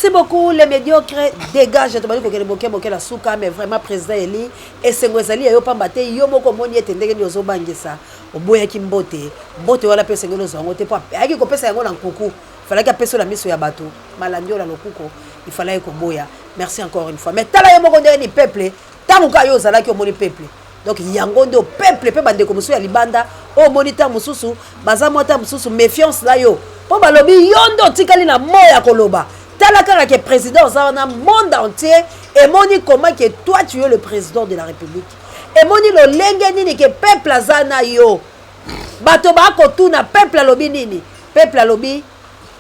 Merci beaucoup les médiocres, dégage. Tobali kokende moke moke na suka, mais vraiment président Eli, esengo ezali ya yo pamba te yo moko omoni ete ndenge nini ozobangisa. Oboyaki mbote, mbote wana mpe esengeli ozwa yango te, mpo ayaki kopesa yango na nkuku, falaki apesa na miso ya bato malandi oyo na lokuko, ifalaki koboya. Merci encore une fois. Mais tala yo moko ndenge ni peuple, ntango kaka yo ozalaki omoni peuple. Donc yango nde peuple mpe bandeko mosusu ya libanda oyo omoni ntango mosusu baza mwa ntango mosusu méfiance na yo, mpo balobi yo nde otikali na mo ya koloba. Tala kaka ke président oza wana, monde entier emoni comment ke toi tu es le président de la République, emoni lolenge nini ke peuple aza na yo. Bato bakotuna peuple alobi nini? Peuple alobi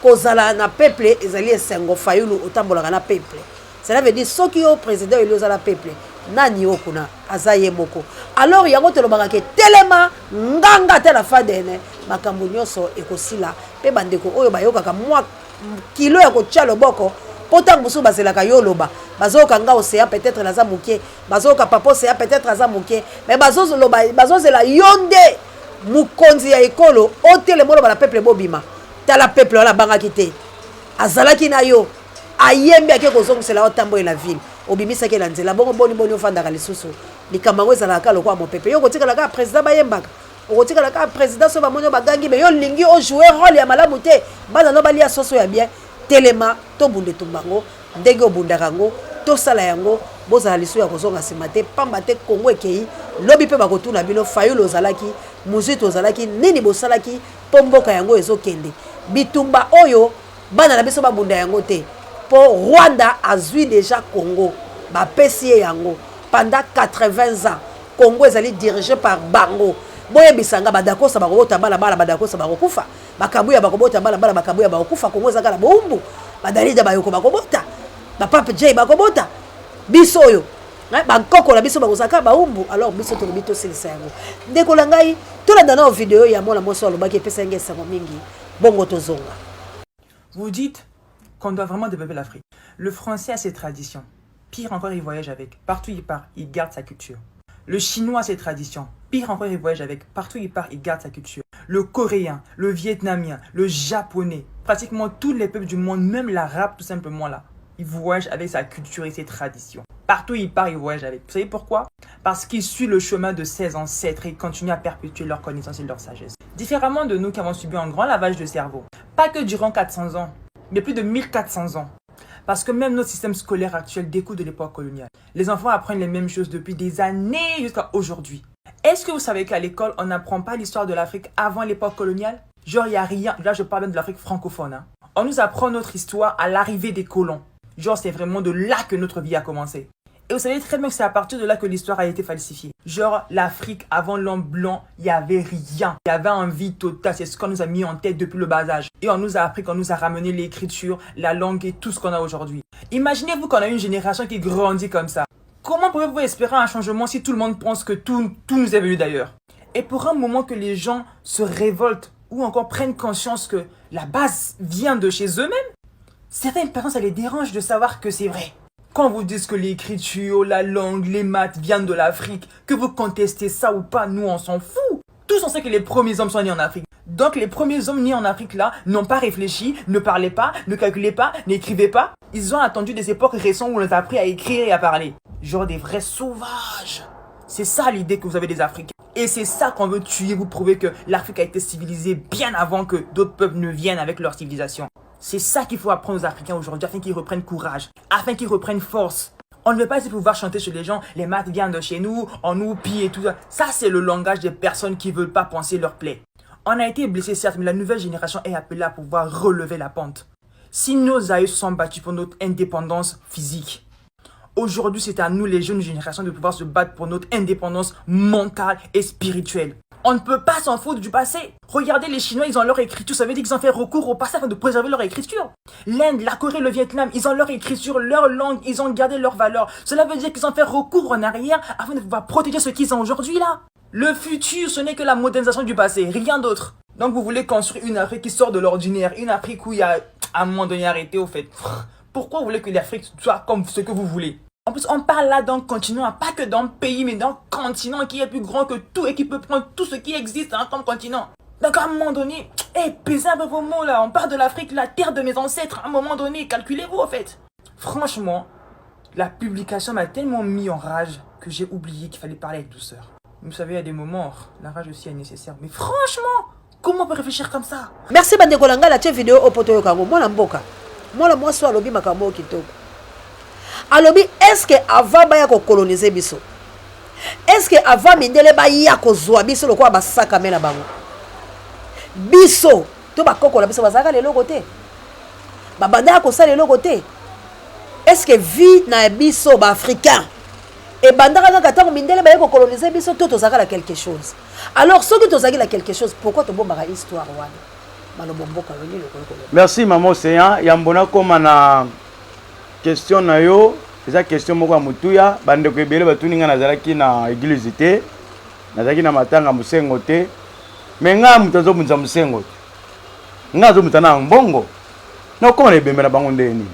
kozala na peuple ezali esengo. Fayulu otambolaka na peuple, cela veut dire soki yo président eli oza na peuple, nani yo kuna aza ye moko? Alors yango tolobaka ke telema nganga ata na fadene, makambo nyonso ekosila. Mpe bandeko oyo bayokaka mwa kilo ya kotia loboko, mpo ntango mosusu bazelaka yo oloba, bazoyoka nga Océan peut-être naza moke, bazoyoka papa Océan peut-être aza moke, mais bazoloba, bazozela yo nde mokonzi ya ekolo otelema oloba na peuple bobima. Tala peuple wana abangaki te, azalaki na yo, ayembi, ake kozongisela yo tambolela ville, obimisaki na nzela. Bongo boni boni ofandaka lisusu? Likambo yango ezalaka kaka lokola mopepe. Yo okotikala kaka président, bayembaka, okotikala kaka président. So bamoni oyo bagangi, me yo olingi ojoue rôle ya malamu te, bana no balia soso ya bien. Telema, tobunda etumba yango ndenge obundaka yango, tosala yango. Bozala lisusu ya kozonga nsima te, pamba te Kongo ekei lobi mpe bakotuna bino: Fayulu ozalaki, Muzito ozalaki, nini bosalaki mpo mboka yango ezokende? Bitumba oyo bana na biso babunda yango te, mpo Rwanda azwi déjà Congo, bapesi ye yango pendant 80 ans. Congo ezali dirigé par bango. Boyebisa nga, badakosa bakobota bana, bana badakosa bakokufa, bakabuya bakobota bana, bana bakabuya bakokufa. Congo eza kaka na bowumbu. Badalida bayoko bakobota, bapape j bakobota, biso oyo bankoko na biso bakozala kaka bawumbu. Alors biso tolobi tosilisa yango. Ndeko na ngai, tolanda nao video ya mwana mwasi alobaki, epesa ngai esango mingi. Bongo tozonga. Vous dites qu'on doit vraiment développer l'Afrique. Le Français a ses traditions. Pire encore, il voyage avec. Partout où il part, il garde sa culture. Le Chinois a ses traditions. Pire encore, il voyage avec. Partout où il part, il garde sa culture. Le Coréen, le Vietnamien, le Japonais, pratiquement tous les peuples du monde, même l'Arabe tout simplement là, il voyage avec sa culture et ses traditions. Partout où il part, il voyage avec. Vous savez pourquoi? Parce qu'il suit le chemin de ses ancêtres et continue à perpétuer leur connaissance et leur sagesse. Différemment de nous qui avons subi un grand lavage de cerveau. Pas que durant 400 ans, mais plus de 1400 ans. Parce que même notre système scolaire actuel découle de l'époque coloniale. Les enfants apprennent les mêmes choses depuis des années jusqu'à aujourd'hui. Est-ce que vous savez qu'à l'école, on n'apprend pas l'histoire de l'Afrique avant l'époque coloniale? Genre, il n'y a rien. Là, je parle même de l'Afrique francophone, hein. On nous apprend notre histoire à l'arrivée des colons. Genre, c'est vraiment de là que notre vie a commencé. Et vous savez très bien que c'est à partir de là que l'histoire a été falsifiée. Genre, l'Afrique, avant l'homme blanc, il n'y avait rien. Il y avait un vide total. C'est ce qu'on nous a mis en tête depuis le bas âge. Et on nous a appris qu'on nous a ramené l'écriture, la langue et tout ce qu'on a aujourd'hui. Imaginez-vous qu'on a une génération qui grandit comme ça. Comment pouvez-vous espérer un changement si tout le monde pense que tout, tout nous est venu d'ailleurs? Et pour un moment que les gens se révoltent ou encore prennent conscience que la base vient de chez eux-mêmes, certaines personnes, ça les dérange de savoir que c'est vrai. Quand vous dites que l'écriture, la langue, les maths viennent de l'Afrique, que vous contestez ça ou pas, nous on s'en fout. Tous on sait que les premiers hommes sont nés en Afrique. Donc les premiers hommes nés en Afrique là n'ont pas réfléchi, ne parlaient pas, ne calculaient pas, n'écrivaient pas. Ils ont attendu des époques récentes où on les a appris à écrire et à parler. Genre des vrais sauvages. C'est ça l'idée que vous avez des Africains. Et c'est ça qu'on veut tuer, vous prouver que l'Afrique a été civilisée bien avant que d'autres peuples ne viennent avec leur civilisation. C'est ça qu'il faut apprendre aux Africains aujourd'hui afin qu'ils reprennent courage, afin qu'ils reprennent force. On ne veut pas pouvoir chanter chez les gens, les maths viennent de chez nous, on nous pille et tout ça. Ça, c'est le langage des personnes qui veulent pas penser leur plaie. On a été blessés, certes, mais la nouvelle génération est appelée à pouvoir relever la pente. Si nos aïeux se sont battus pour notre indépendance physique, aujourd'hui, c'est à nous, les jeunes générations, de pouvoir se battre pour notre indépendance mentale et spirituelle. On ne peut pas s'en foutre du passé. Regardez les Chinois, ils ont leur écriture. Ça veut dire qu'ils ont fait recours au passé afin de préserver leur écriture. L'Inde, la Corée, le Vietnam, ils ont leur écriture, leur langue, ils ont gardé leur valeur. Cela veut dire qu'ils ont fait recours en arrière afin de pouvoir protéger ce qu'ils ont aujourd'hui là. Le futur, ce n'est que la modernisation du passé, rien d'autre. Donc vous voulez construire une Afrique qui sort de l'ordinaire, une Afrique où il y a à un moment donné arrêté au fait. Pourquoi vous voulez que l'Afrique soit comme ce que vous voulez? En plus, on parle là d'un continent, pas que d'un pays, mais d'un continent qui est plus grand que tout et qui peut prendre tout ce qui existe, hein, comme continent. Donc à un moment donné, hey, pesez un peu vos mots là, on parle de l'Afrique, la terre de mes ancêtres, à un moment donné, calculez-vous en fait. Franchement, la publication m'a tellement mis en rage que j'ai oublié qu'il fallait parler avec douceur. Vous savez, il y a des moments, la rage aussi est nécessaire. Mais franchement, comment on peut réfléchir comme ça? Merci bandeko na ngai. Natie video oyo po toyoka yango. Mwana mboka, mwana mwasi oyo alobi makambo oyo kitoko. Alobi, est ce que avant baya kocoloniser biso, est ce que avant mindele baya kozwa biso lokola basakame na bango, biso to bakoko na biso bazalaka na eloko te, babandaka kosala eloko te? Est ce que vie na biso baafricain ebandaka kaka ntango mindele baye kocoloniser biso, to tozalaka na quelque chose? Alors soki tozalaki na quelque chose, pourquoi tobombaka histoire wana? Malobo mboka yo, nini okoki koloba? Merci, mama Océan. Yambo nakóma na question na yo, eza question moko ya motuya. Bandeko ebele batuni ngai, nazalaki na église te, nazalaki na matanga mosengo te. Me ngai moto azobundisa mosengo te, ngai azobundisa na mbongo. Nakóma na ebembe na bango ndenge nini?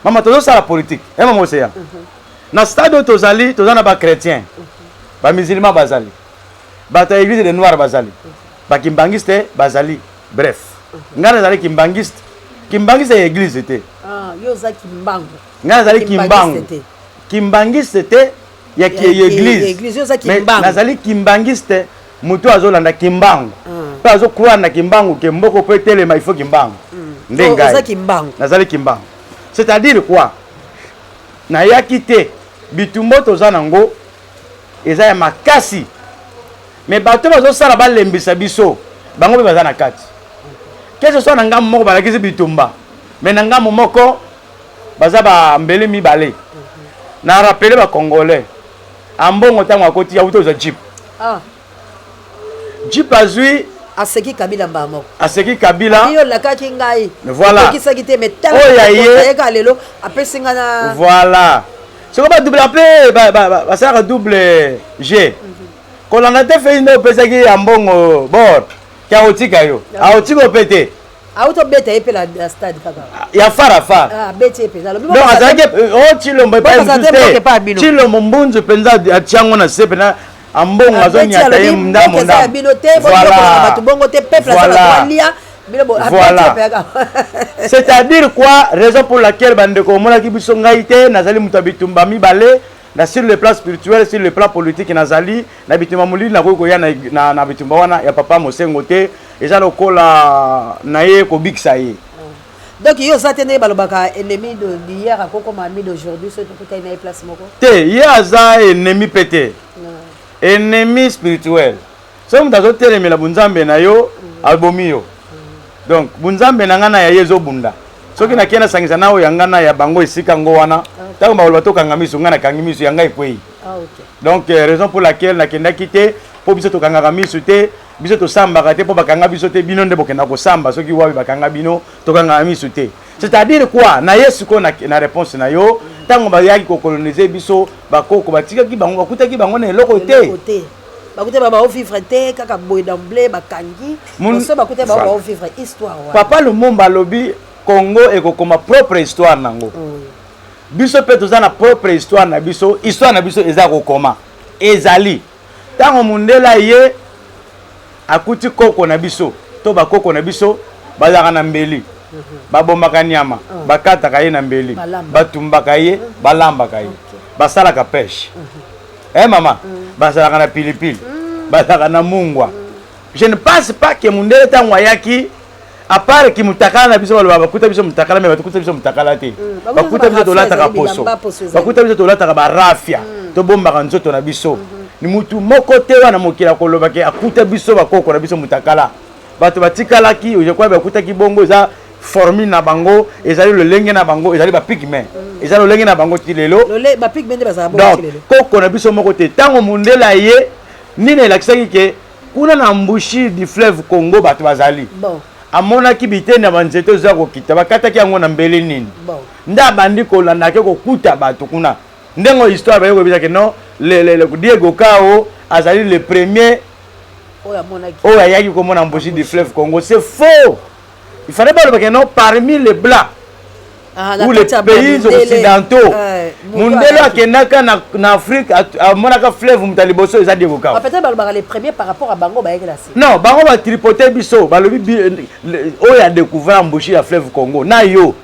Mama, tozosala politique e, mama Océan. Na stade oyo tozali, toza na bachrétien, bamusulman bazali, bato ya église de noir bazali, bakimbangiste bazali. Bref, ngai nazali kimbangiste, kimbangiste ya église te. Ah, yo oza Kimbangu. Ngai nazali Kimbangu, kimbangiste te ya église. Église, yo oza Kimbangu. Nazali kimbangiste, moto azolanda Kimbangu mpe azocroire na Kimbangu ke mboko mpo etelema, il faut Kimbangu nde. Oh, ngai oza Kimbangu. Nazali Kimbangu, c'est-à-dire quoi? Nayaki te. Bitumba toza nango eza ya makasi, me bato bazosala balembisa biso, bango mpe baza na kati. Que ce soit na ngambo moko balakisi bitumba, me na ngambo moko baza bambele mibale. Na rappeler bacongolais, Ambongo ntango akoti, awuti ozwa jeep. Ah. Jeep azwi. Aseki Kabila mbala moko. Aseki Kabila. Yo olakaki ngai. Voilà. Okokisaki te, mais Oyo ya ye. tala lelo apesi ngai na Voilà, soko badouble mpe basalaka double g kolanda te. Fei nde opesaki ya mbongo bor ke akotika yo, akotika yo mpe te. Auti obeta ye mpe na stade kaka. Ya fara fara. Ah, abeti ye mpenza, alobi donc azalaki o Chilombo epai Bokasa mosusu te, mboka epai ya te. bino. Chilombo mbunzu mpenza atiango na se mpena, Ambongo azonyata ye ndambo. Eza ya bino te, bonyokolaka bato bongo te. Peuple aza na droit lia bino abeti ye mpe kaka. C'est-à-dire quoi? Raison pour laquelle bandeko omonaki biso, ngai te, nazali moto ya bitumba mibale na sur le plan spirituel, sur le plan politique. Nazali na bitumba molili, nakoki koya na bitumba wana ya papa Mosengo te. Eza lokola na ye kobikisa ye. Donc yo oza te ndenge balobaka, ennemi d'hier akokoma ami d'aujourd'hui, soki tokutani na ye place moko? Te, ye aza ennemi mpe te, ennemi spirituel. Soki moto azotelemela bunzambe na yo, abomi yo. Donc bunzambe na ngai na ya ye ezobunda. Soki nakei nasangisa na oyo ya ngai na ya bango, esika ngo wana, ntango bakoloba tokanga miso, ngai nakangi miso, ya ngai ekwei. Donc raison pour laquelle nakendaki te, mpo biso tokangaka miso te, biso tosambaka te mpo bakanga biso te. Bino nde bokenda kosamba soki wapi bakanga bino, tokangaka miso te. C'est-à-dire quoi? Na ye sikoyo na réponse na yo, ntango bayaki kocoloniser biso, bakoko batikaki bango, bakutaki bango na eloko te. Eloko te, bakute ba baovivre te, kaka boye d'emblée bakangi. So bakute bao baovivre histoire wana. Papa Lumumba alobi Congo ekokoma propre histoire nango. Biso mpe toza na propre histoire na biso. Histoire na biso eza kokoma. Ezali ntango mundele ye akuti koko na biso to bakoko na biso bazalaka na mbeli, babombaka nyama, bakataka ye na mbeli, Balamba. Batumbaka ye, balambaka ye, basalaka pêche. Mama, bazalaka na pilipili, bazalaka na mungwa. Je ne pense pas que mundele ntango ayaki, à part ki mutakala na biso, baloba bakuta biso mutakala, me bakuta biso mutakala te. Bakuta bakuta biso tolataka ezali poso. bilamba, poso ezali. Bakuta biso tolataka barafia, tobombaka nzoto na biso. Ni mutu moko te wana mokili akolobaki akuta biso bakoko na biso mutakala. Bato batikalaki, je crois, bakutaki bongo. Eza formule na bango, ezali lolenge na bango, ezali bapygmées, eza lolenge na bango ti lelo. Lole bapygmées nde bazala bongo Donc ti lelo. Koko na biso moko te. Ntango mondele aye, nini elakisaki ke kuna na embouchure du fleuve Congo bato bazali? Amonaki biteni ya banzete oza kokita, bakataki yango na mbele nini? Nde abandi kolanda, ake kokuta bato kuna. Ndenge histoire baye koyebisaki, non, le Diego Cao azali le premier oyo amonaki, oyo ayaki komona embouchure du fleuve Congo. C'est faux. Il fallait balobaki non, parmi les blancs. Ah, na ou les kati ya pays bamindele. occidentaux. Eh, moto Mundele ayaki. akendaka na Afrique, amonaka fleuve, moto ya liboso eza Diego Cao. Ah, peut-être balobaka les premiers par rapport à bango bayaki na nsima. Non, bango batripote biso, balobi oyo adécouvert embouchure ya fleuve Congo na yo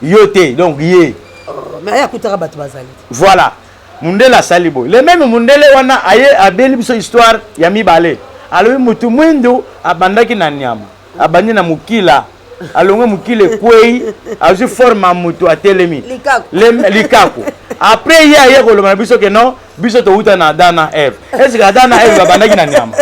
yo te, donc ye. Oh, mais aye akutaka bato bazali te. Voilà, mundele asali boye. Le même mundele wana aye abeli biso histoire ya mibale, alobi mutu mwindu abandaki na nyama, abandi na mokila, alongwe mokila ekwei, azwi forme ya mutu, atelemi. Likaku. Likaku. Après ye aye koloba na biso ke non, biso towuta na Adam na Eve. Est ce que Adam na Eve babandaki na nyama?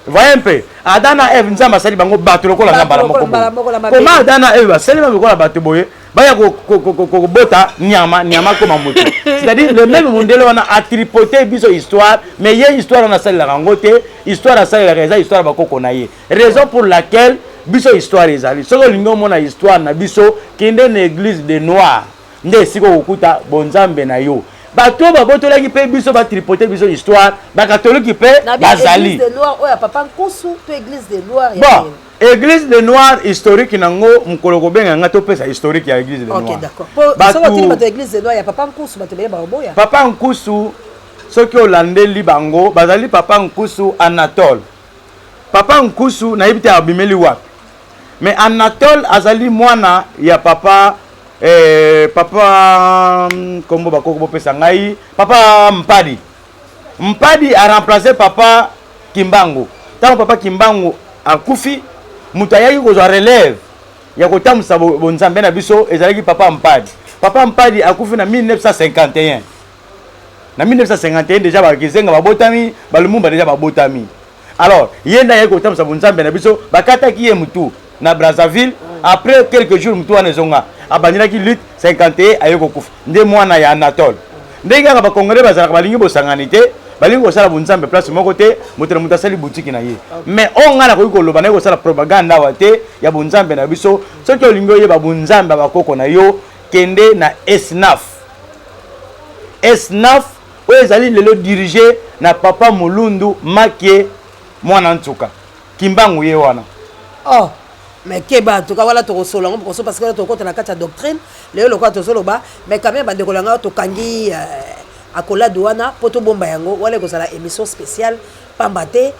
Voyez un peu, Adam na Eve, Nzambe asali bango bato lokola nga mbala Bato moko lokola mbala moko na boye. mabele. Comment Adam na Eve basali bango lokola bato boye, baya kobota nyama, nyama koma moto? C'est-à-dire le même mundele wana atripote biso histoire, mais ye histoire wana asalelaka yango te. Histoire asalelaka eza histoire bakoko na ye, raison pour laquelle biso histoire ezali. Soki olingi omona histoire na biso, kende na église de noir, nde esika okokuta bonzambe na yo. Bato oyo babotolaki mpe biso, batripote biso histoire, bakatoliki mpe Na bi bazali. Église de noir oyo ya papa Nkusu to église de noir ya Bon, nini? église de noir, historique nango, mokolo kobenga nga, topesa historique ya église de Ok, noir. d'accord. Po soki otindi bato ya église de noir ya papa Nkusu, bato ebele bakoboya. Papa Nkusu, soki olandeli bango, bazali papa Nkusu Anatole. Papa Nkusu nayebi te abimeli wapi, mais Anatole azali mwana ya papa papa kombo bakoko bopesa ngai, papa Mpadi. Mpadi aremplace papa Kimbangu. Ntango papa Kimbangu akufi, moto ayaki kozwa relève ya kotambusa bonzambe na biso ezalaki papa Mpadi. Papa Mpadi akufi na 1951. Na 1951 déjà bakizenga babotami, balumumba déjà babotami. Alors ye nde ayaki kotambusa bonzambe na biso. Bakataki ye mutu na Brazzaville. Après quelques jours, mutu wana ezonga, abandelaki lutte. 51 aye kokufa. Nde mwana ya Anatole. Ndenge kaka bakongolais bazalaka, balingi bosangani te, balingi kosala bonzambe place moko te, moto na moto asali butiki na ye. Mais oyo ngai nakoki koloba, naye kosala propagande awa te ya bonzambe na biso. Soki olingi oyeba bonzambe ya bakoko na yo, kende na Esnaf. Esnaf oyo ezali lelo dirige na papa Molundu Makie, mwana Ntsuka Kimbangu, ye wana. Oh, mais keba, en tout cas wana tokosola yango mokoso, parce que wana tokota na kati ya doctrine lelo lokola tozoloba. Mais quand même, bandeko na ngai, tokangi accolade wana mpo tobomba yango. Wana ekozala émission spéciale, pamba te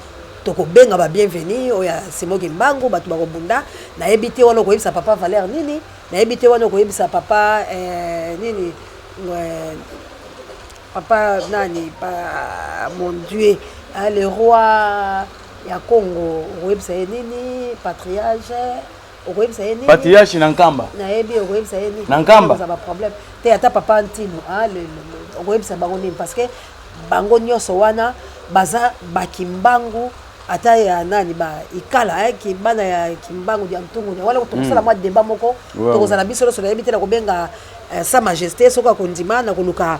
tokobenga babienvenu oyo ya Simo Kimbangu, bato bakobunda. Nayebi te wana okoyebisa papa Valeur nini, nayebi te wana okoyebisa papa nini, papa nani, pa, mon Dieu, hein, le roi ya Congo, okoyebisa ye nini? Patriarche, okoyebisa ye nini? Patriarche na Nkamba. Nayebi, okoyebisa ye nini? Na Nkamba. Kozala baproblème te. Ata papa Ntino, hein, okoyebisa bango nini? Parce que bango nyonso wana baza bakimbangu, ata ya nani, ba ikala, hein, ki bana ya Kimbangu ya Ntungu wana. Tokosala mwa débat moko. Tokozala biso nyonso. Nayebi te, na kobenga Sa Majesté soki akondima, na koluka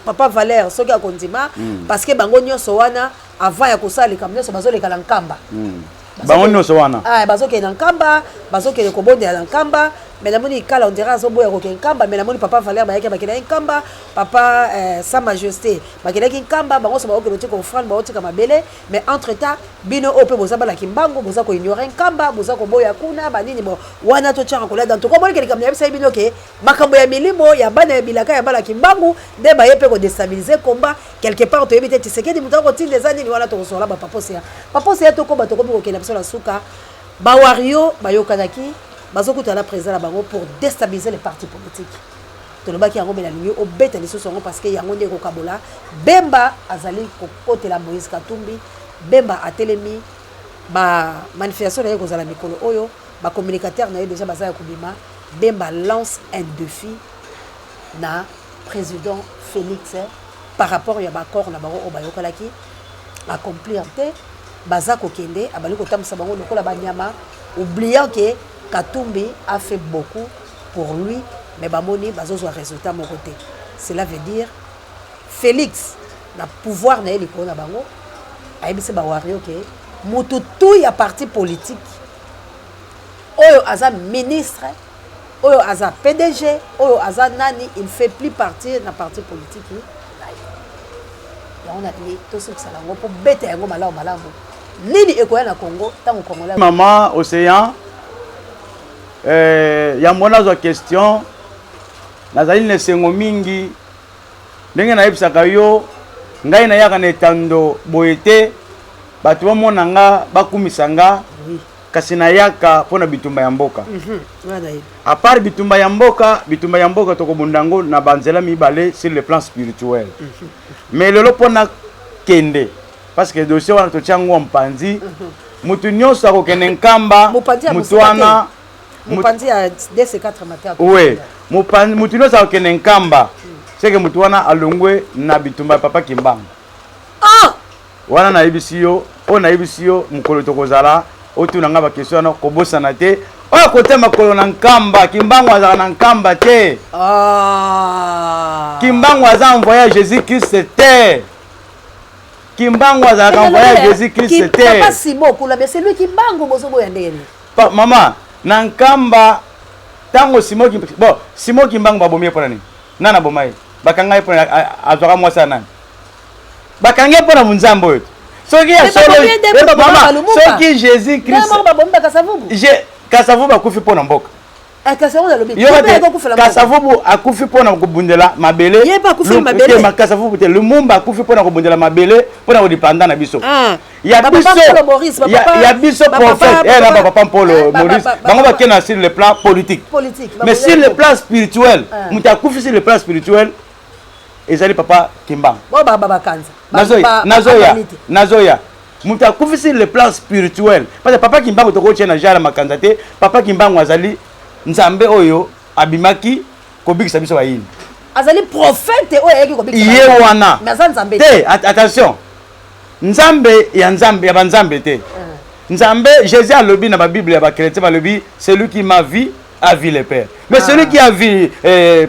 papa Valère soki akondima, parce que bango nyonso wana, avant ya kosala likambo nyonso, bazoleka na Nkamba. Bango nyonso wana. Ah, bazokende na Nkamba, bazokende kobondela na Nkamba. Mais namoni Ikala, on dirait azoboya kokende Nkamba. Mais namoni papa Valère bayaki, bakendaki Nkamba. Papa Sa Majesté bakendaki Nkamba. Bango nyonso bakokende otika offrande, baotika mabele. Mais entre temps, bino oyo mpe boza balaki mbangu, boza koignore Nkamba, boza koboya kuna banini. Bo wana totiaka kolada. En tout cas, omonike likambo nayebisaki bino ke makambo ya milimo ya bana ya bilaka ya balaki mbangu nde baye mpe kodestabilize combat quelque part. Toyebi te Tshisekedi moto akotinda eza nini. Wana tokosola bapaposeya paposeya. Tokoba, tokomi kokenda biso na suka. Bawario bayokanaki, bazokutana na président na bango pour déstabiliser les partis politiques. Tolobaki yango, me nalingi obeta lisusu yango, parce que yango nde ekokabola. Bemba azali kokotela Moïse Katumbi. Bemba atelemi, bamanifestation na ye kozala mikolo oyo, bacommunicateur na ye déjà baza ya kobima. Bemba lance un défi na président Félix par rapport ya baaccord na bango oyo bayokalaki, accomplir te. Baza kokende, abali kotambwisa bango lokola banyama, oubliant que Katumbi a fait beaucoup pour lui. Mais bamoni bazozwa résultat moko te. Cela veut dire Félix na pouvoir na ye likolo na bango. Ayebisi bawario ke mutu tu ya parti politique oyo aza ministre, oyo aza PDG, oyo aza nani, il fait plus partie na parti politique na ye. Yango nalingi tosukisala yango mpo beta yango malamu malamu. Nini ekoya na Congo ntango Congolais Mama Océan. Yambo nazwa question, nazali na esengo mingi ndenge nayebisaka yo, ngai nayaka na etando boye te, bato bamona nga, bakumisa nga. Kasi nayaka mpo na bitumba ya mboka. À part bitumba ya mboka, bitumba ya mboka tokobunda yango na banzela mibale sur le plan spirituel. Mais lelo mpo nakende, parce que dossier wana totia yango mpanzi, mutu nyonso akokende Nkamba, Mopanzi ya mutu mosika wana te. Mopanzi ya DC4 matin. Oui, mutu nyonso akokende Nkamba, seke mutu wana alongwe na bitumba ya papa Kimbangu. Ah! Wana nayebisi yo, oyo nayebisi yo, mokolo tokozala otuna nga baquestion wana, kobosana te. Oyo akotia makolo na Nkamba, Kimbangu azalaka na Nkamba te. Ah. Kimbangu aza envoyé ya Jésus Christ te. Kimbangu azalaka envoyé ya Jésus Christ te. Papa Simon Kula, mais c'est lui Kimbangu, bozoboya ndenge nini? Mama, na Nkamba ntango Simon, bon, Simon Kimbangu babomi ye mpona nini? Nani aboma ye? Bakanga ye mpona azwaka mwasi ya nani? Bakangi ye mpona monzambe oyo te. Soki ya Mais solo, babomi ye nde baboma mama, Lumumba. soki Jésus Ndenge Christ moko babomi Bakasavubu. Kasavubu akufi mpona mboka. Eh, Kasavubu alobi Yoka ye mpe te, akokufela mboka. Kasavubu akufi mpona kobundela mabele. Ye mpe akufeli mabele. Te, Kasavubu te, Lumumba akufi mpona kobundela mabele, mpona kodipanda na biso. Ah. Ya Ba papa biso, Mpolo Maurice, ba papa- ya biso ba papa- prophète, ba na papa- ba papa Mpolo Eh, Maurice, bango bakenda sur le plan politique. Politique, ba Mais boya sur le ko. plan spirituel, Ah. moto akufi sur le plan spirituel ezali papa Kimbangu. Bo ba bakanza. Nazoya, nazoya, nazoya. Moto akufi sur le plan spirituel, parce que papa Kimbangu tokotia na jala makanza te. Papa Kimbangu azali Nzambe oyo abimaki kobikisa biso bayini. Azali prophète oyo ayaki kobikisa ye bayini. Wana. Mais aza Nzambe te. Attention, Nzambe ya Nzambe ya banzambe te. Nzambe, Jésus alobi na babible ya bachrétien, balobi: "Celui qui m'a vu a vu le Père." Mais celui qui a vu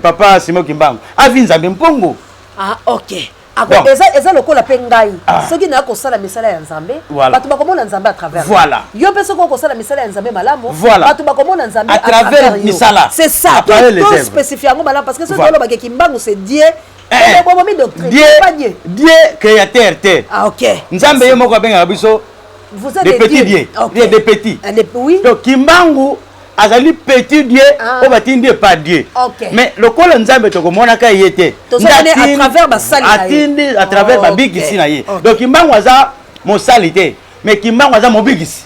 papa Simon Kimbangu a vu Nzambe mpongo. Ah, ok. Donc. Eza lokola mpe ngai. Ah. Soki naya kosala misala ya Nzambe, Voilà. bato bakomona Nzambe à travers. Voilà. Yo mpe soki okosala misala ya Nzambe malamu, Voilà. bato bakomona Nzambe À travers yo. misala. C'est ça. À travers les To œuvres. spécifie yango malamu, parce que soki Voilà. olobaka Kimbangu c'est Dieu, Eh, bobomi doctrine, Dieu, c'est pas Dieu. Dieu créateur te. Ah, ok. Nzambe ye moko abengaka biso Vous êtes des des petits dieux. dieux. Ok. Des petits. Ah, oui. Donc Kimbangu azali petit dieu Ah. oyo batindi epa Dieu. Ok. Mais lokola Nzambe tokomonaka ye te, Tozomona nde à travers basali na ye. atindi à travers Ok. babikisi na ye. Ok. Donc Kimbangu aza mosali te, mais Kimbangu aza mobikisi.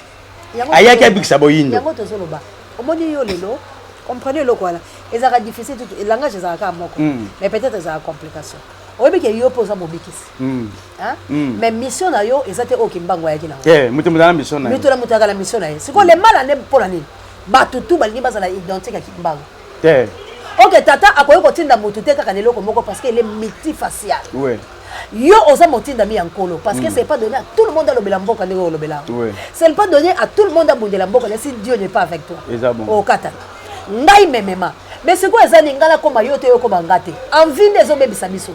Yango Ayaki abikisa boyindo. Yango tozoloba, omoni yo lelo comprendre eloko wana ezalaka difficile tutu, langage ezalaka kaka moko, mais peut-être ezalaka complication. Oyebi ke yo mpe oza mobikisi, Hein? Mais mission na yo eza te oyo Kimbangu ayaki nango. Te, moto moto aza na mission na ye. Moto na moto ayaka na mission na ye. Sikoyo le mal ane mpo na nini bato tu balingi bazala identique ya Kimbangu? Te. Ok, tata akoki kotinda motu te kaka na eloko moko, parce que ele multifacial. Yo oza motindami ya Nkolo, parce que c'est pas donné à tout le monde alobela mboka ndenge olobela yango. C'est pas donné à tout le monde abundela mboka. Si Dieu n'est pas avec toi, Eza bon. okatana ngai memema. Mais sikoyo eza ni ngai nakoma yo te, yo okoma nga te. Envie nde ezobebisa biso,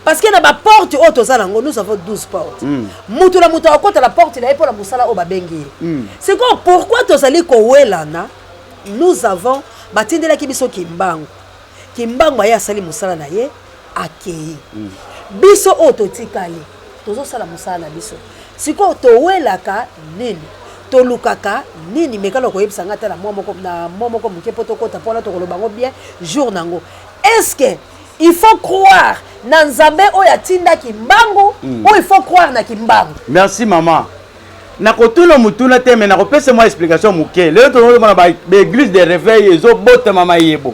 parce que na baporte oyo toza nango, nous avons 12 portes. Mutu na mutu akokota na porte na ye mpo na mosala oyo babengi ye. Sikoyo pourquoi tozali kowelana? Nous avons, batindelaki biso Kimbangu. Kimbangu aye, asali mosala na ye, akei. Biso oyo totikali tozosala mosala na biso. Sikoyo towelaka nini? Tolukaka nini? Mekana koyebisa ngai ata na mwa moko moke mpo tokota mpona tokoloba yango bien jour nango. Est ce que il faut croire na Nzambe oyo atindaki Kimbangu ou il faut croire na Kimbangu? Merci mama. Nakotuna motuna te, mais nakopesa mwa explication moke. Lelo tozomona baéglise de réveil ezobotama mayebo.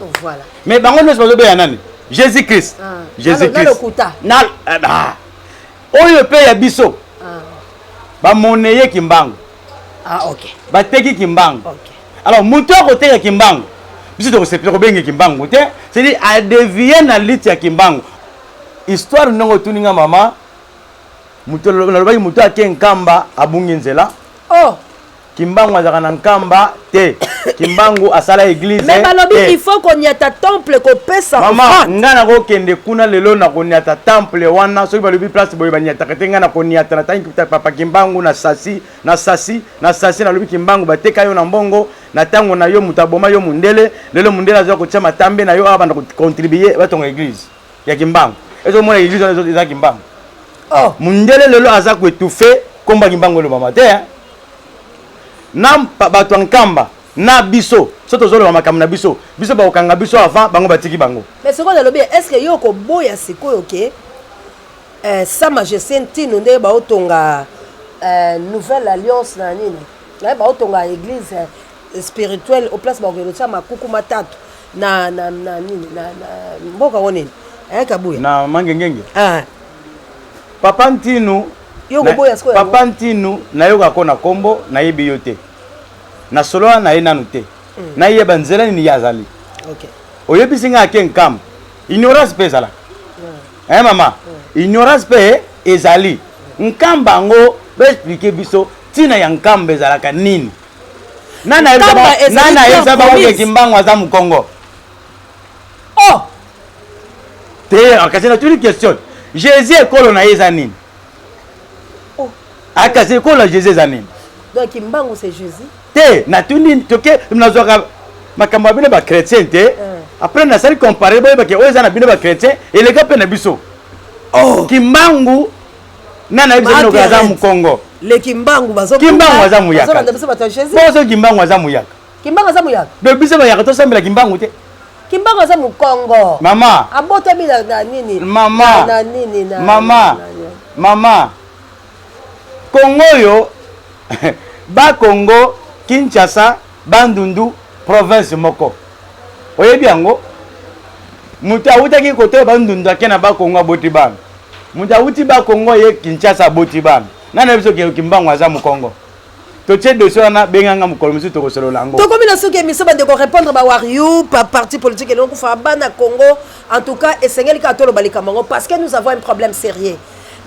Mais bango nyonso bazobeya nani? Jésus Christ. Ah. Jésus Na Christ. lokuta. Na ah. Oyo mpe ya biso, bamoneye Kimbangu. Ah, ok. Bateki Kimbangu. Alors moto akoteka Kimbangu, biso tokosepela kobenge Kimbangu te, c'est-à-dire adévier na lutte ya Kimbangu. Histoire ndenge otuninga mama, moto nalobaki, moto ake Nkamba abungi nzela. Oh. Kimbangu azalaka na Nkamba te. Kimbangu asala église Mais balobi te. il faut koniata temple, kopesa Mama, offrande. ngai nakokende kuna lelo, nakoniata temple wana. Soki balobi place boye baniataka te, ngai nakoniata. Natangi papa Kimbangu na sasi, na sasi, na sasi. Nalobi: "Kimbangu, bateka yo na mbongo na ntango na yo, moto aboma yo mundele. Lelo mundele azwa kotia matambe na yo awa, banda kocontribuer batonga église ya Kimbangu." Ezomona église wana eza Kimbangu. Oh. Mundele lelo aza koétouffer komba Kimbangu elobama te, hein. Na bato ya Nkamba. Na biso so tozoloba makambo na biso, biso bakokanga biso avant bango, batiki bango. Mais sikoyo nalobi, est ce que yo okoboya sikoyo ke Sa Majesté Ntino, ndenge baotonga Nouvelle Alliance na nini, naye baotonga église spirituelle au place bakokende kotia makuku matatu na nini, na mboka ngo nini, Kabuya? Na Mangengenge. Ah. Papa Ntinu. Yo koboya sikoyo yango? Papa Ntinu, nayokako na nkombo, nayebi yo te, nasolola na ye nanu te, nayeba nzela nini ye azali. Oyebisi ngai ake Nkamba, ignorance mpe ezalaka, eh mama, ignorance mpe ezali. Nkamba yango, baexpliquer biso ntina ya Nkamba ezalaka nini? Nani Nkamba ezali nani ayebisa terre bango ke promise. Kimbangu aza Mokongo? Oh. Te, kasi natuni question: Jésus, ekolo na ye eza nini? Oh. Akasi ekolo ya Jésus eza nini? Donc Kimbangu, c'est Jésus? Te, natuni, toke nazwaka makambo ya bino bachrétien te. Après nasali compare, boyebake oyo eza na bino bachrétien eleka mpe na biso. Oh. Kimbangu, nani ayebisa bino ke aza Pierrette. Mokongo? Le Kimbangu bazo Kimbangu aza muyaka. Bazolanda biso bato ya Jésus. Boso Kimbangu aza muyaka. Kimbangu aza muyaka. Donc biso bayaka tosambela Kimbangu te. Kimbangu aza Mokongo. Mama. Abotami na nini? Mama. Na nini, na Mama. Mama, Kongo oyo, Bakongo, Kinshasa, Bandundu, province moko, oyebi yango. Moto awutaki kote oyo Bandundu, ake na Bakongo, aboti bana. Moto awuti Bakongo, ye Kinshasa, aboti bana. Nani yebi soki Kimbangu aza Mokongo? Totie dossier wana, benganga mokolo mosusu, tokosolola yango. Tokomi na suki émission. Bandeko, répondre bawarriors pa parti politique elongo kufa bana Congo. En tout cas, esengeli kaka toloba likambo yango parce que nous avons un problème sérieux.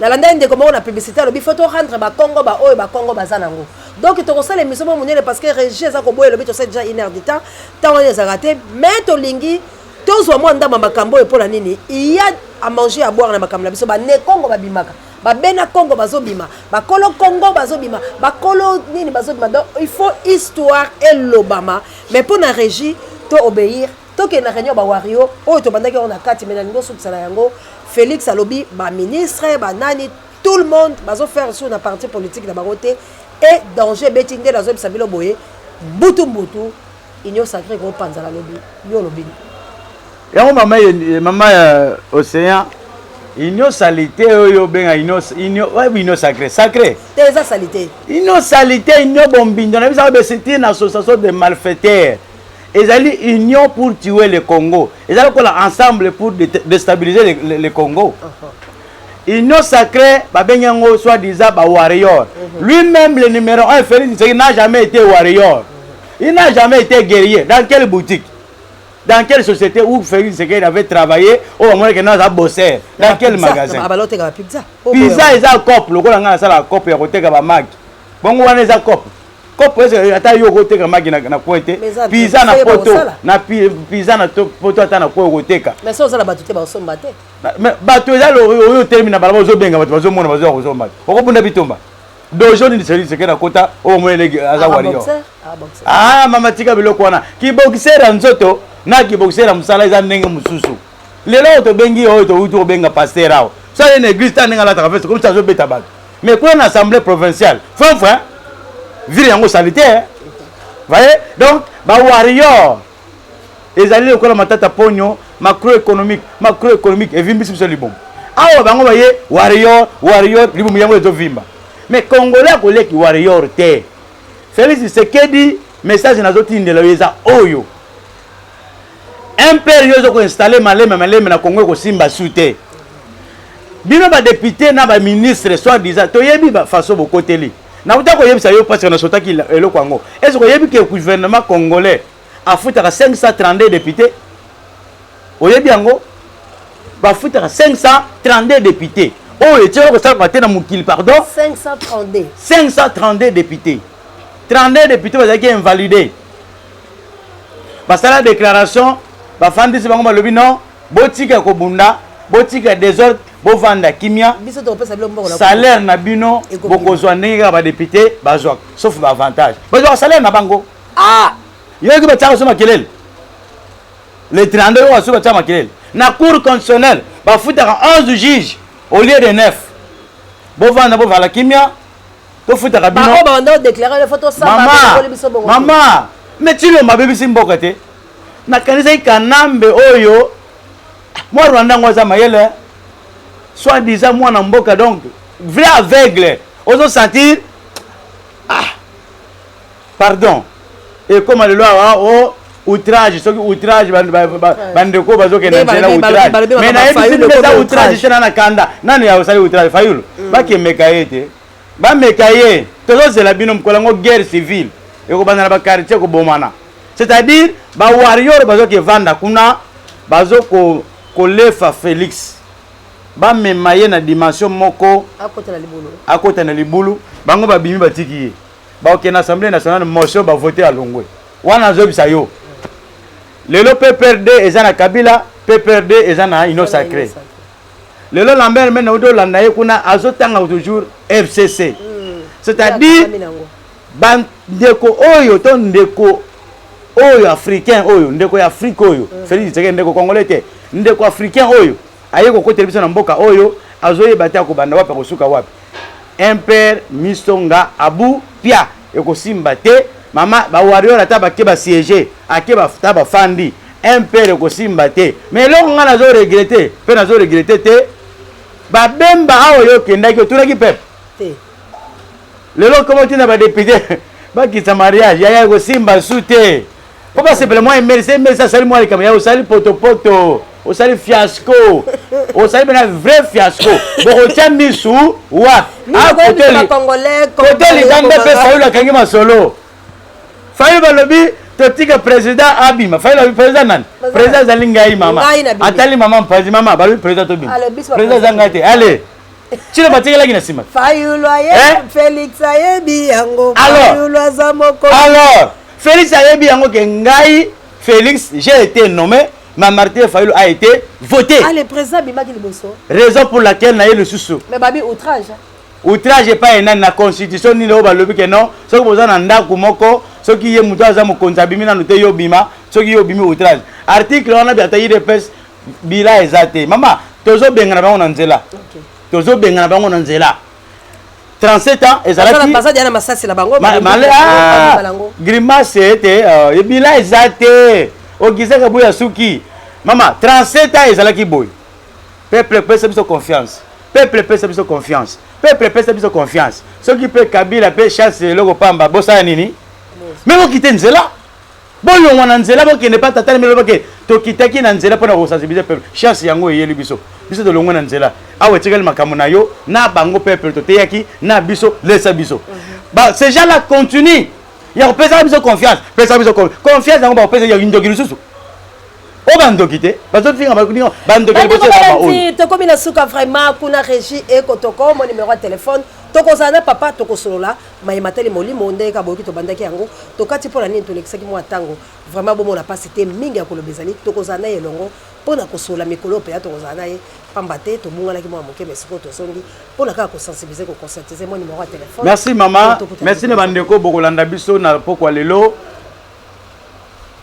Nalandaki ndeko moko na publicité, alobi faut torendre Bakongo baoyo Bakongo baza nango. Donc tokosala émission moko monene parce que régie eza koboya, elobi tosala déjà une heure du temps, ntango wana ezalaka te. Mais tolingi tozwa mwa ndambo ya makambo oyo. Mpona nini? Il y a à manger, à boire na makambo na biso. Bane Kongo babimaka, babena Kongo bazobima, bakolo Kongo bazobima, bakolo nini bazobima. Donc il faut histoire elobama. Mais mpo na régie, to obéir, tokende na réunion bawarriors oyo tobandaki yango na kati. Mais nalingi osukisa na yango: Félix alobi baministre, banani, tout le monde bazofaire sur na parti politique na bango te. Et danger ebeti nde nazoyebisa bino boye: mbutu mbutu, Union sacrée kopanzana. Lobi yo olobi. Yango mama, mama ya océan, union salité oyo obenga union, oyebi union sacré sacré? Te, eza salité. Union salité, union bombindo na biso, c'est une association de malfaiteurs. Ezali union pour tuer le Congo, ezali lokola ensemble pour déstabiliser le Congo. Union sacrée, babengi yango soi-disant bawarrior. Lui-même, le numéro 1, Félix Tshisekedi, n'a jamais été warrior, il n'a jamais été guerrier. Dans quelle boutique, dans quelle société où Félix Tshisekedi avait travaillé oyo bamonaki naza bosser? Dans quel magasin? Baloteka bapizza. Pizza eza coop. Lokola ngai nasala coop ya koteka bamaki bongo, wana eza coop. Coop ese ata yo okoteka maki na coin te. Mais eza pizza na soki poto bakosala. Na pizza na poto, ata na coin okoteka. Mais so ozala bato te, basomba te. Mais bato eza oyo otelemi na balabala, ozobenga bato, bazomona, bazoya kozomba te. Okobunda bitumba dojo nini? Félix Tshisekedi akota oyo omoneleki aza warrior? Boxer, ah, boxer. Ah mama, tika biloko wana. Kiboxer ya nzoto na kiboxer ya mosala eza ndenge mosusu. Lelo oyo tobengi, oyo touti kobenga pasteur awa, so aye na église, ta ndenge alataka veste comme ça, azobeta bato. Mais kuna na assemblée provinciale, fin fin ville yango sali te. Voyez donc, bawarrior ezali lokola Matata Ponyo, macroéconomique, macroéconomique evimbisi biso libumu awa. Bango baye warrior, warrior, libumu yango ezovimba. Mais Congolais akoleki warrior te. Félix Tshisekedi, message nazotindela yo eza oyo: MPR yo ozokoinstaller maleme maleme na Congo, ekosimba su te. Bino badéputé na baministre soi disant, toyebi façon bokoteli. Nakuta koyebisa yo parce que nasotaki eloko yango. Est ce oyebi ke gouvernement congolais afutaka 532 député? Oyebi yango? Bafutaka 532 député oyo etiaka kosalaka te na mokili, pardon. 532? 532 députés. 32 députés bazalaki invalidé, basala déclaration, bafandisi bango, balobi: non, botika kobunda, botika désordre, bovanda kimia. Biso tokopesa bino mbongo na Salaire na bino Ekobima. bokozwa ndenge kaka badéputé bazwaka, sauf baavantage. Bazwaka salaire na bango. Ah. Yoki batiaka so makelele le 32 oyo, baso batiaka makelele na Cour constitutionnelle, bafutaka 11 juges au lieu de 9. Bovanda, bovala kimia, tofutaka bino. Bango babanda odéclarer le faut tosamba Mama, biso bongo. mama. Mais Tshilombo abebisi mboka te. Nakanisaki Kanambe oyo mwa Rwanda yango aza mayele, soit disant mwana mboka, donc vrai aveugle, ozo sentir ah pardon. Ekoma lelo awa o outrage, soki outrage, bandeko bazokende nzela outrage, mais nayebisi bino eza outrage te. Na kanda nani ya osali outrage? Fayulu, bakemeka ye te, bameka ye. Tozozela bino mokolo yango, guerre civile ekobanda na baquartier, kobomana, c'est-à-dire bawarrior bazoki evanda kuna, bazo kolefa Félix, bamema ye na dimension moko. Akota na libulu. Bango babimi, batiki ye, bakokende na Assemblée nationale, motion bavote, alongwe. Wana azoyebisa yo lelo PPRD eza na Kabila, PPRD eza na Union sacrée. Lelo Lambert Mende auti olanda ye kuna, azotanga toujours FCC, c'est-à-dire bandeko oyo to ndeko oyo africain, oyo ndeko ya Afrique oyo, Félix Tshisekedi, ndeko congolais te, ndeko africain oyo aye kokotela biso na mboka oyo, azoyeba te akobanda wapi, akosuka wapi. Imper misonga abu pia ekosimba te. Mama, bawarrior ata bake basiége, ake ata bafandi, MPR ekosimba te. Mais eloko ngai nazo regretter mpe nazo regretter te, babemba awa, yo okendaki, otunaki peuple? Te. Lelo koma otinda badéputé bakisa mariage, yaya, ekosimba su te, mpo basepela mwa MLC. MLC asali mwa likambo ya osali potopoto, osali fiasco, osali mpena vrai fiasco. Bokotia misu wapi? Kote likambe mpe Fayulu akangi masolo. Fayulu balobi totika président abima. Fayulu alobi: "Président nani? Président azali ngai." Mama atali mama mpazi, mama balobi président tobima, président aza ngai te. Ale tino batikelaki na nsima. Fayulu aye, Félix ayebi yango. Fayulu aza moko. Alors Félix ayebi yango ke ngai Félix, j'ai été nommé, ma Martin Fayulu a été voté. Ah, le président abimaki liboso. Raison pour laquelle naye lisusu. Mais babi outrage. Outrage epai enani? Na constitution nini oyo balobi ke non, soki boza na ndako moko, soki ye moto aza mokonzi abimi nanu te, yo obima? Soki yo obimi, outrage. Article wana ata UDPS bila eza te. Mama, tozobengana bango na nzela, tozobengana bango na nzela. 37 ans ezalaki. Baza dia na masasi na bango. Grimace ete ebila eza te, okisaka boya suki. Mama, 37 ans ezalaki boye. Peuple pesa biso confiance, peuple pesa biso confiance, peuple pesa biso confiance. Soki mpe Kabila mpe chance eloko pamba, bosala nini? Me bokite nzela, bolongwa na nzela, bokende pa tata na bake. Tokitaki na nzela mpona kosensibiliser peuple. Chance yango eyeli biso, biso tolongwe na nzela. Awa etikali makambo na yo na bango. Peuple toteyaki na biso, lesa biso. Ces gens là continue ya kopesaka biso confiance, pesa biso confiance. Yango bakopesa ya ndoki lisusu oyo, bandoki te, bazofinga bandoki. Liboso tokomi na suka vraiment. Kuna régie ekotoko mo numéro ya téléphone, tokozala na papa, tokosolola mayema tali molimo ndenge kaka boyoki. Tobandaki yango, tokati mpo na nini? Tolekisaki mwa ntango. Vraiment bomona mpasi te, mingi ya koloba ezali. Tokozala na ye elongo mpo na kosolola mikolo mpenza, tokozala na ye pamba te. Tobunganaki mwa moke, mais sikoyo tozongi mpo na kaka kosensibiliser, koconscientiser. Mwa numéro ya téléphone. Merci mama, merci na bandeko bokolanda biso na pokwa lelo.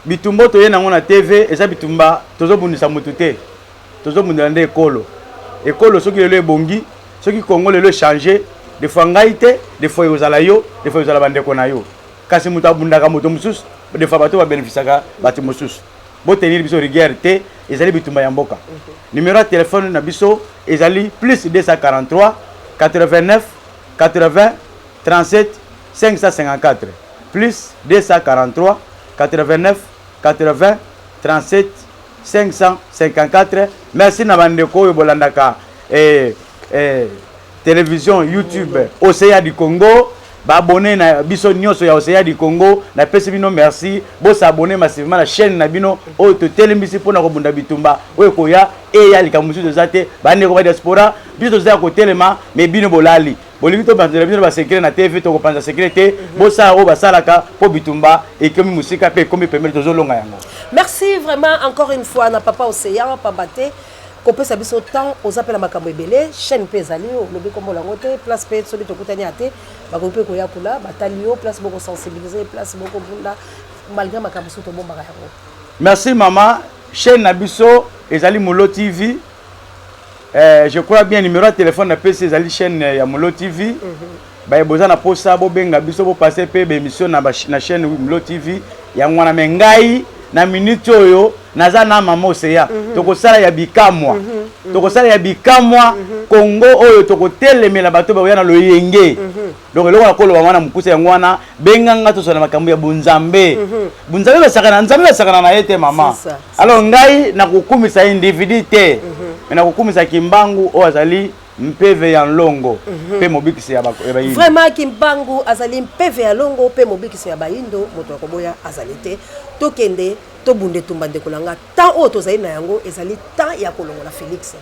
Bitumba toye nango na TV eza bitumba, tozobundisa motu te, tozobundela nde ekolo. Ekolo soki lelo ebongi, soki Kongo lelo echange, des fois ngai te, des fois ekozala yo, des fois ekozala bandeko na yo. Kasi moto abundaka moto mosusu, des fois bato babénéficiaka bato mosusu. Botenir biso rigueur te, ezali bitumba ya mboka. Numéro ya telefone na biso ezali plus 243 89 80 37 554, plus 243 89 80 37 554. Merci na bandeko oyo bolandaka télévision YouTube Océan du Congo. Baabonné na biso nyonso ya Océan du Congo, napesi bino merci. Bosabonner massivement na chaîne na bino oyo totelemisi mpona kobunda bitumba oyo ekoya. Eya likambo mosusu eza te. Bandeko ba diaspora, biso toza ya kotelema, mais bino bolali, bolingi topanzela bino basecret na TV. Tokopanza secret te. Bosala oyo basalaka mpo bitumba ekomi mosika mpe ekomi pembeni, tozolonga yango. Merci vraiment encore une fois na papa Océan, pamba te kopesa biso temps. Oza mpe na makambo ebele, chaîne mpe ezali, olobi nkombo yango te. Place mpe soki tokutani ya te, bakoki mpe koya kuna, batali yo place bokosensibiliser, place bokobunda malgré makambo mosusu tobombaka yango. Merci mama. Chaîne na biso ezali Molo TV. Je crois bien numéro ya téléphone napesi ezali chaîne ya Molo TV. Baye boza na posa bobenga biso bo passer pe ba emission na ba na chaîne Mlo TV yango wana mais ngai na minute oyo naza na mama Ocean mm -hmm. tokosala ya bikamwa mm -hmm. tokosala ya bikamwa mm -hmm. Congo oyo tokotelemela bato bakoya na loyenge mm -hmm. donc eloko nakoloba wana mokuse yango wana benga nga tosala makambo ya bonzambe mm -hmm. bonzambe basakana nzambe basakana na ye te mama alors ngai nakokumisa individu te mm -hmm. mais nakokumisa kimbangu oyo azali Mpeve ya nlongo mpe mobikisi ya bayindo. Vraiment Kimbangu azali mpeve ya longo mpe mobikisi ya bayindo, moto ya koboya azali te. Tokende tobunda etumba ndeko na nga, temps oyo tozali na yango ezali temps ya kolongola Felix.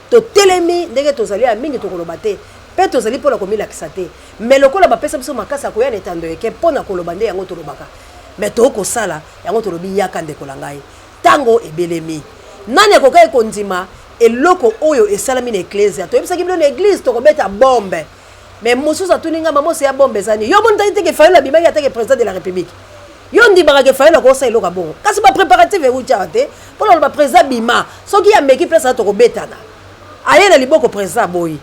Totelemi ndenge tozali ya mingi tokoloba te mpe tozali mpo na komilakisa te, mais lokola bapesa biso makasi ya koya na etando eke mpo na koloba nde yango tolobaka, mais tokosala yango tolobi yaka ndeko na ngai. Tango ebelemi. Nani akokaki kondima eloko oyo esalami na eklezia? Toyebisaki bino na eglise tokobeta bombe. Mais mosusu atuni nga mama oseya bombe eza nini? Yo omoni taki te ke Fayulu abimaki atake president de la Republique. Yo ondimaka ke Fayulu akosala eloko ya bongo? Kasi ba preparatifs ewuti awa te. Pona koloba president bima. Soki ameki place wana tokobetana. Aye na liboko president aboyi.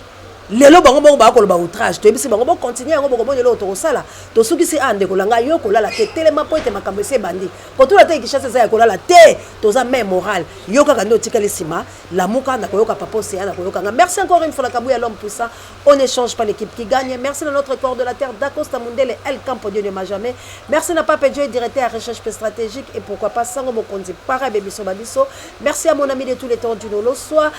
Lelo bango moko baya koloba outrage. Toyebisi bango bo continuer yango bokomona eloko tokosala. Tosukisi awa ndeko na ngai yo kolala te telema po ete makambo esi ebandi. Kotula te Kinshasa eza ya kolala te toza main morale yo kaka nde otikali sima lamuka na koyoka papa Ocean na koyoka nga merci encore une fois na Kabuya l'homme puissant on n'échange pas l'équipe qui gagne merci na notre corps de la terre Dacosta Mundele El Campo Dieu ne m'a jamais merci na Pape Joy directeur ya recherche pe stratégique et pourquoi pas Sango Mokonzi para bebiso babiso merci à mon ami de tous les temps Dino Loswa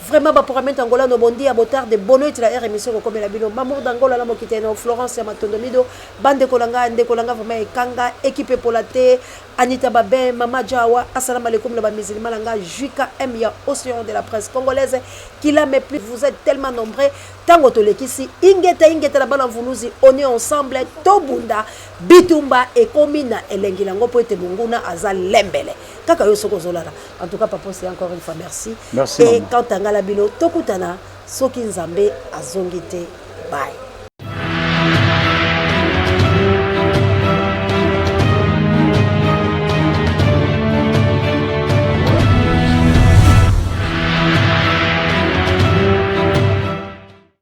vraiment ba programme Angola no bon dia botarde bono la R émission kokomela bino Mamour d'Angola la mokite na Florence ya Matondo Mido Ba ndeko na nga, ndeko na nga vraiment ekanga, equipe epola te, Anita Babin, Mama Jawa, assalamu alaikum na ba musulmans na nga, JKM ya Ocean de la presse congolaise, qu'il a mais plus vous êtes tellement nombreux, tango tolekisi, ingeta ingeta na bana mvuluzi, on est ensemble, tobunda, bitumba ekomi na elengi nango po ete monguna aza lembele. Kaka yo soki ozolala. En tout cas papa Ocean encore une fois merci. Merci Et maman. quant à nga na bino, tokutana soki Nzambe azongi te. Bye.